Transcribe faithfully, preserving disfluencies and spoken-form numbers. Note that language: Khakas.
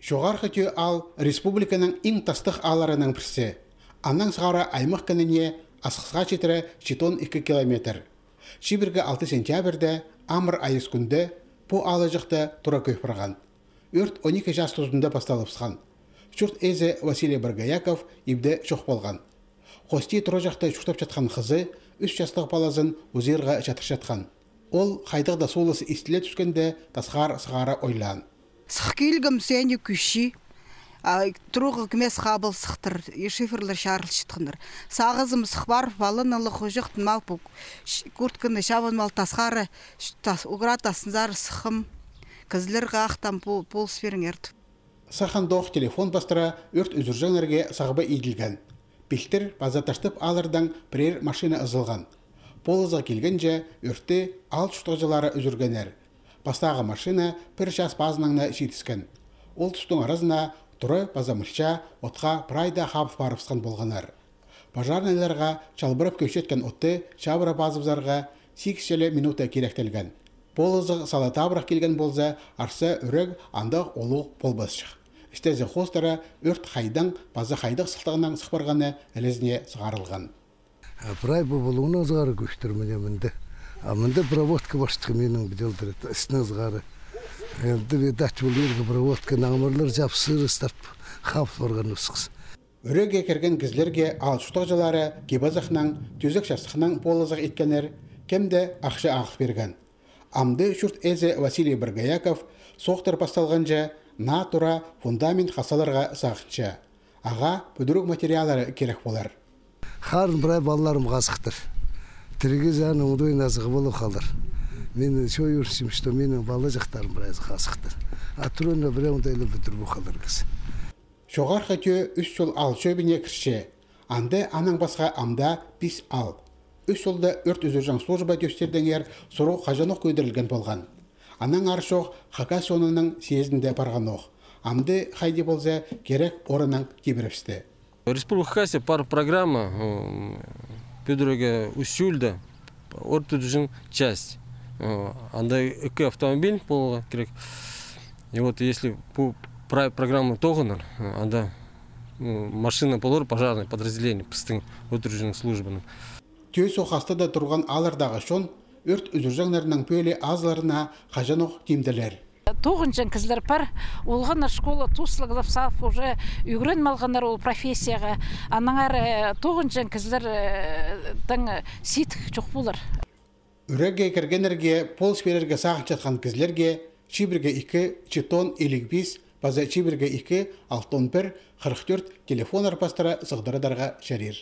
Чоғархы Тӧӧ аал республиканың иң тастығ аалларының пірсі. Аннаң сығара аймах кініне асхысха читіре читон ікі километр. Чибіргі алты сентябрьде, амыр айас кӱнде, пу аалҷыхта тура кӧй парған. Ӧрт он ікі час тузында пасталыбысхан. Чурт ээзі Василий Боргояков ибде чох полған. Хости тура чахта чуртап чатхан хызы ӱс частығ палазын узирға чатырчатхан. Ол хайдағ-да сулас истіле тӱскенде тасхар сығара ойлаан. Сых килгем сені кӱші, а, туруғы кімес хабыл сыхтыр, и шиферлер чарылчатханнар. Сағызым сых парып, алынылы хужыхтын мал пу, куртканы чабын мал тасхары, тас, угра тасынзар сыхым, кізілерге ахтам пу, полыс пиріңер. Сахандох телефон пастыра ӧрт ӱзӱрҷеңнерге сағба иділген. Пилтір паза Таштып ааллардаң пірер машина ызылған. Полызығ килгенҷе ӧртті аал чуртағҷылары ӱзӱргеннер. Пастағы машина пір час пазынаң на читіскен. Ол тустың аразына туры паза мылча отха прай даа хабыс парыбысхан полғаннар. Пожарныйларға чалбырап кӧчеткен отты чабыра пазыбызарға сигіс чиле минута киректелген. Полызығ сала табырах килген полза, арса ӱрек андағ улуғ полбасчых. Істезі хоостыра ӧрт хайдаң паза хайдағ сылтағнаң сых парғаны ілезіне сығарылған. А прай пу пулуңнаң сығара кӧстір мына мында. А мында проводка пастығ минің піди олдыр, істің сығара. Анда, видать, ол иргі проводка наңмырлар чапсырыстап хабыс парған усхыс. Ӱрекке кірген кізілерге аал чуртағҷылары кип-азахнаң, тӧзек-частыхнаң полызығ иткеннер, кем дее ахча ағыл пирген. Амды чурт ээзі Василий Боргояков соохтар пасталғанҷа наа тура фундамент хазаларға сағынча. Ағаа пӱдіріг материаллары кирек полар. Харын прай палаларым хазыхтар. Тірігі чаны оңдайын азығы полып халар. Мин чоо ӧрінчем, что минің палаҷахтарым прайзы хазыхтар. А тураны пірее оңдайлап пӱдіріп халар кізі. Чоғархы Тӧӧ Ӱс Чол аал чӧбіне кірче. Анда анаң пасха ам даа пис аал. Ӱс Чолда ӧрт ӱзӱрҷең служба тӧстирдеңер сурығ хаҷанох кӧдірілген полған. Аннаңар чоох Хакас чонының съездінде парғанох. Амды хайди полза кирек орыннаң тибірібісті. Республика Хакасия пар программа, м, пӱдірерге Ӱс Чолда ӧрт ӱзӱрҷең часть. Э, анда ікі автомобиль поларға кирек. И вот если пу прай программа тоғынар, э, анда, м, машина полар, пожарный подразделение, пістің ӧрт ӱзӱрҷең службаның. Тӧӧ суғ хастада турған ааллардағы чон ӧрт ӱзӱрҷеңнернің пӧлии азыларына хаҷанох тимделер. Тоғынҷаң кізілер пар, олғаннар школа тоозылығлап салып, уже ӱгреніп алғаннар ол профессияға. Аннаңар, э, тоғынҷаң кізілер, э, тың, э, сидік чох полар. Ӱрекке кіргеннерге, полыс пирерге сағынчатхан кізілерге чибіргі ікі, читон, илиг пис паза чибіргі ікі, алтон пір, хырых тӧрт телефоннар пастыра сығдырадарға чарир.